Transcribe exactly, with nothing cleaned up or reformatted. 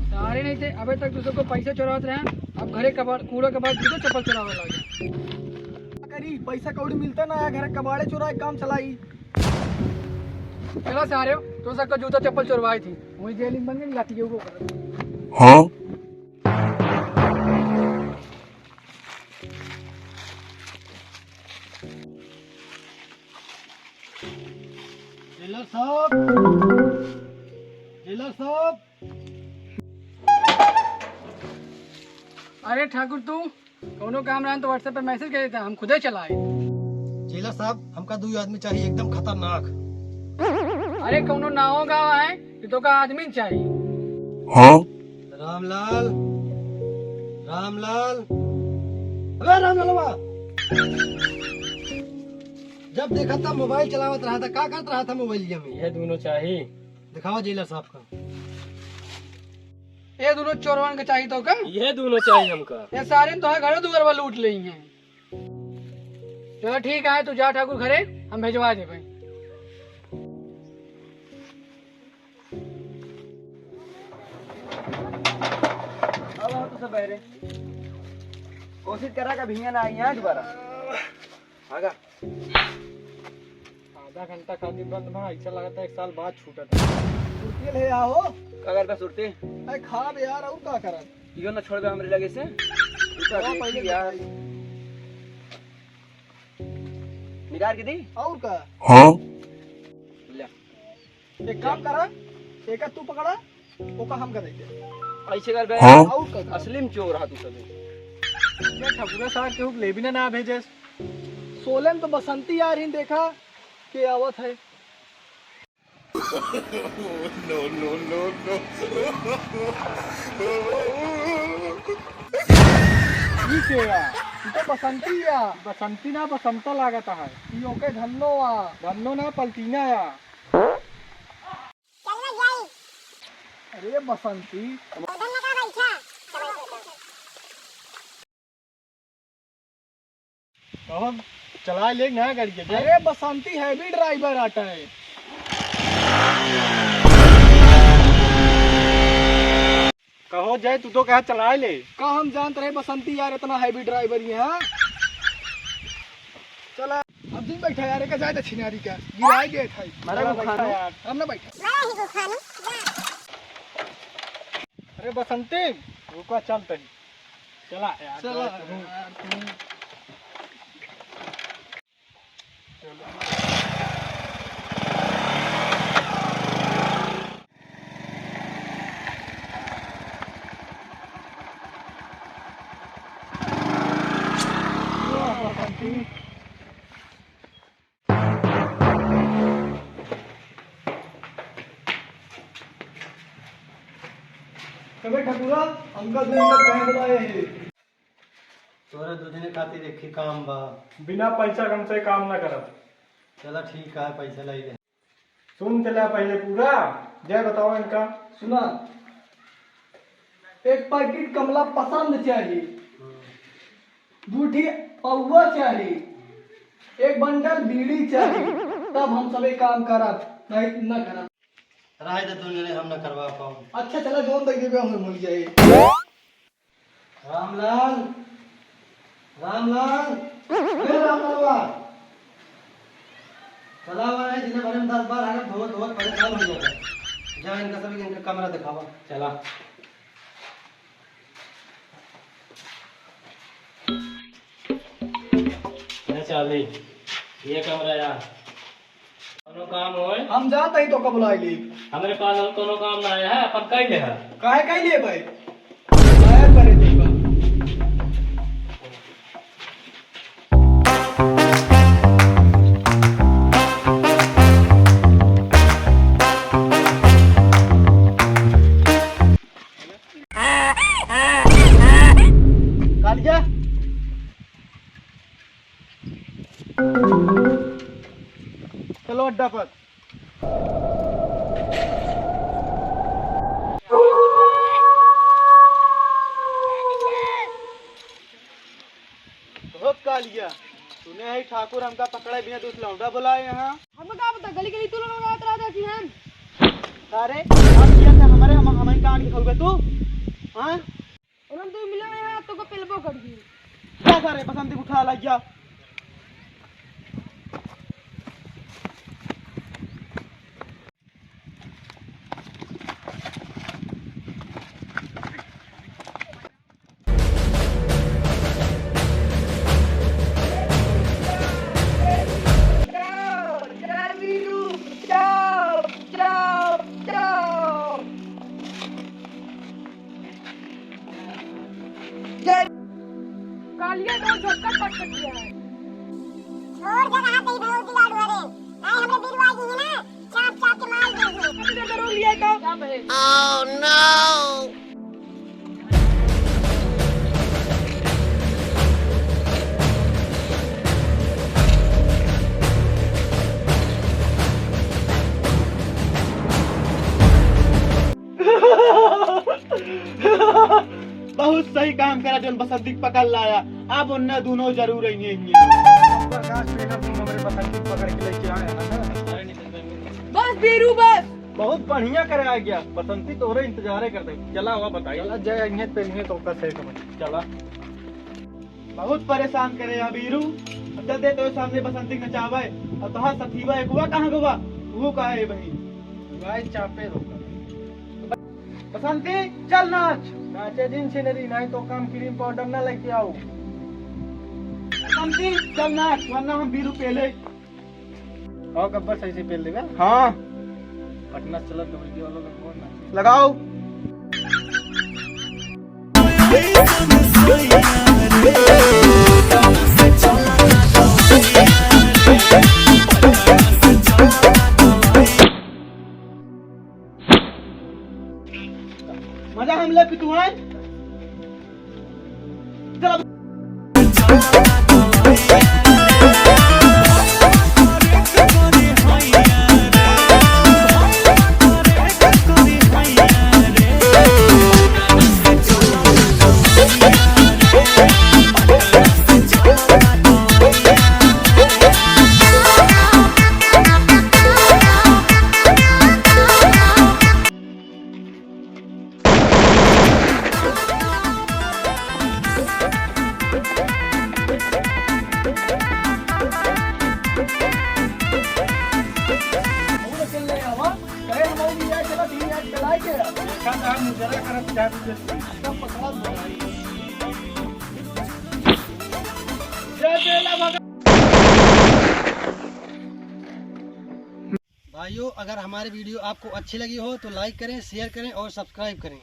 सारे नहीं थे, अबे तक तू सबको पैसा चोरावत रहे, अब घरे कबाड़, कूड़ा कबाड़ जूता चप्पल चोरावे लागे। का करी, पैसा कौड़ी मिलता ना है, घरे कबाड़े चोराए काम चलाई। चला सारे, तो सबका जूता चप्पल चोरवाई थी, वही जेल में बन गई, लाठी के ऊपर। हाँ? जेलर साहब, जेलर साहब। अरे ठाकुर, तू कौनो काम रहन तो WhatsApp पे message कर देता, हम खुदे चला आए। जेलर साहब, हमका दुई आदमी चाहिए, एकदम खतरनाक। अरे कौनो नाव गाँव है कि तोका आदमी चाहिए? हाँ? रामलाल, रामलाल, अबे रामलालवा, जब देखा तब मोबाइल चलावत रहा था, का करत रहा था मोबाइलिया में? ये दोनों चाहिए। दिखावा जेलर साहब का। ये दोनों चोरवन के चाहिए तोका? ये दोनों चाहिए हमका। ये सारे तो है घरों दुआरवा लूट लेई हैं। चलो ठीक है, तू जा ठाकुर घरे, हम भेजवा देबे। अब आओ तो सब बहरे। कोशिश करा का भैया ना आई है दोबारा। आगा। आधा घंटा खातिर बंद बा, ऐसा लगता है एक साल बाद छूटत है। सुरती ले आओ। का करबे सुरती? अरे खाब यार, और का करब? इहो ना छोड़बे हमरे लगे से। तू तो हाँ, देखी पहले यार। निकाल के दी? और का? हाँ? ले। एक काम करा, एक तू पकड़ा, ओका हम कर देते। ऐसे कर बे। हाँ? और का? असली में चोर हा तू सभी। ये ठकुरा साहब के हुक लेबिना ना भेजे। सोलन तो बसंती यार ही देखा के आवत है। No, no, no, no। ई के या? ई तो बसंती या। बसंती ना, बसंता लागत है। ई ओके धन्नो आ। धन्नो ना, पलटीना या। अरे बसंती। कहो, चलाए ले ना गाड़ी के, जा। अरे बसंती heavy driver आटा है। कहो जाए, तू तो कहा चलाए ले। का हम जानत रहे बसंती यार इतना heavy driver ही है, हाँ? चला, अब दिन बैठा यार, एक जाए तो छिनारी का, गिराए गए था। मारा चला को खानो। बैठा यार। हम ना बैठा। अरे बसंती, रुका चलते हैं। चला यार, चला चला। यार, तू। अबे ठकुरा, हमका दू दिन तक काहे बुलाए है? तोरे दू जने खातिर एक ही काम बा। बिना पैसा के हमसे काम ना करब। चला ठीक है, पैसा लाई ले। सुन चला पहले पूरा, जय बताओ इनका। सुना, एक पैकेट कमला पसंद चाहिए, दू ठी पौवा चाहिए, एक बंडल बीड़ी चाहिए, तब हम सबे काम करब, नहीं न करब। रहे दे तू, नहीं हम न करवा पाऊँ। अच्छा चला, जोन दे देबे, हम मिल जाए। रामलाल, रामलाल, ए रामलालवा, चला हुआ है, जिन्हें भरे में दस बार आके धोवत धोवत परेशान हो जाता। जा इनका सब इनका कमरा दिखावा। चला। ये चाबी, ये कमरा यार। कोनो काम होए? हम जात ही तो कब लाई ली। हमरे पास और कोनो काम ना आया है, अपन कई ले है। काहे कई ले भाई? काहे परे देखा? काट गया। चलो अड्डा पर। और हमका पकड़े बिना दूसरा लौंडा बुलाए यहाँ। हमका का पता, गली गली तू लोग लगावत रहत है कि हम। अरे, हम किया था हमारे, हम, हमारे काट के खाओगे तू? हाँ? उन्होंने तू मिला यहाँ, तो को पेलबो कर दी। जा सारे, बसंती को उठा ला, जा। कालिया का झटका पट के दिया है। छोड़ जगह पे ही भौजी लाडू हरे। नहीं, हमरे बीरू आ गई है ना, चाप चाप के मार देंगे। अभी तो जरूर लिया तो। क्या बहे? Oh no! बहुत सही काम करा, जोन बसंती के पकड़ लाया। अब उन्हें दोनों जरूर अइहें हियां। प्रकाश, पेनर तुम हमरे बसंती के पकड़ के लेके आए हैं ना? बस बीरू, बस। बहुत बढ़िया करे आ गया, बसंती तोहरे इंतजारे करत है। चला हुआ बताई। चला, जय अइहें, पेलिहें तो ओकर सेठ में। चला। बहुत परेशान करे या बीरू। अब जदे तो सामने बसंती नचावे, और तोहार सथीवा एकवा कहाँ गवा? वो कहाँ है बहिन? गाय चापे रोका। बसंती, चल नाच। नाचे जिन छिनरी, नहीं तो काम क्रीम पाउडर ना लेके आओ। बसंती, चल नाच, वरना हम बीरू पेले। आओ गब्बर, सही से पेल लेगा। हाँ। पटना से चलत दौड़ी के वालों का फोन ना। लगाओ। मजा हम ले पिटुआई। चल अब। भाइयों, अगर हमारी वीडियो आपको अच्छी लगी हो तो लाइक करें, शेयर करें और सब्सक्राइब करें।